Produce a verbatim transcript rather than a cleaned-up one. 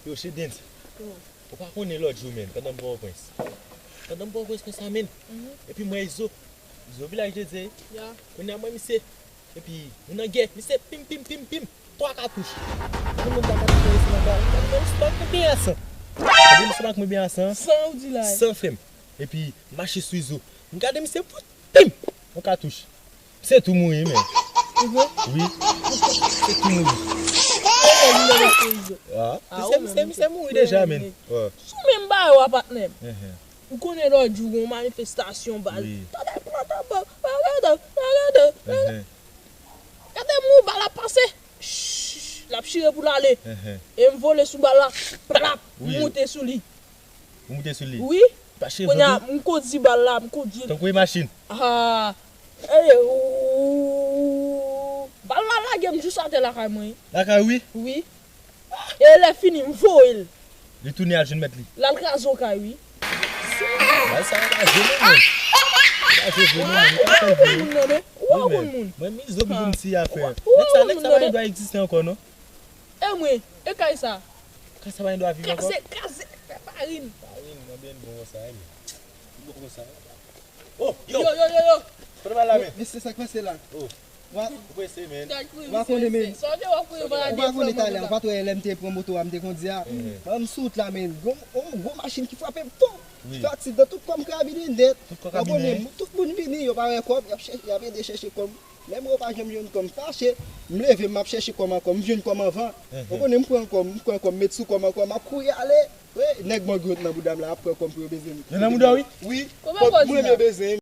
Yo, Chedens, ou pa konnen lòt jou, menn, pandan m Pòtoprens. Pandan m Pòtoprens konsa, menn. Epi m wè Izo. Izo Vilaj de Dye. Kounye a m wè misye. Epi, nou nan gè, misye pim, pim, pim, pim. Twa katouch. Mwen menm pa konn kòmanse nan kay. Mwen menm se pa mwen byen a san. Mwen menm se pa mwen byen a san. San ou di la. San frè m. Epi, m mache sou Izo. M gade misye pout, pim! Yon katouch. Misye tou mouri, men. Wi. Misye tou mouri. Ah, misye, misye, misye mouri deja, men. Sou menm bagay yo a patnè m. Ou konnen lòt jou, yon manifestasyon bal. Tande, tande, tande, tande. Gade mou bal ap pase. L ap chire pou l ale. E m vole sou bal la. Plap! M moute sou li. Ou moute sou li? Wi. Kounye a, m kondi bal la, m kondi l. Tankou yon machin. Ah. Ey, ou. Bal la lage m jis atè lakay mwen. Lakay, wi? Wi. E lè fini, m voye l. Li tounen al jwenn mèt li. L al kraze yon kay, wi. Bay sa pa jwe non, men. Pa jwe vre non, men. Ou pa konn moun non, non. Ou pa konn moun. Mwen, Mizo m konn ti afè. Nèg sa, nèg sa pa gen dwa egziste ankò, non. E mwen, e kay sa? Kay sa pa gen dwa viv ankò. Kraze, kraze, fè farin. Farin, mwen byen bon konsa, men. Bon konsa. Oh, yo. Yo, yo, yo, yo. Kote bay la, men? Mesye, sa k pase la? Oh. Ou prese, men. Ou pa konnen, men. Ou pa konnen talè, ou pa t wè lè m te pran moto a, m te kondi a. Ban m sou wout la, men. Gon, gon, gon machin ki frape m fò. Fè aksidan, tout kò m krabinnen nèt. Tout kò krabinnen. Ou konnen, tout moun vini, yo pa wè kò m, y ap chèche, y ap ede chèche kò m. Menm yo pa janm jwenn kò m, fache. M leve, m ap chèche kò m ankò, m jwenn kò m anvan. Ou konnen, m pran kò m, m pran kò m, met sou kò m ankò, m ap kouri ale. Wi, nèg mangriyot nan bouda m la ap pran kò m pou yo beze m. Yo nan bouda w, wi? Wi. Kot mwen beze m.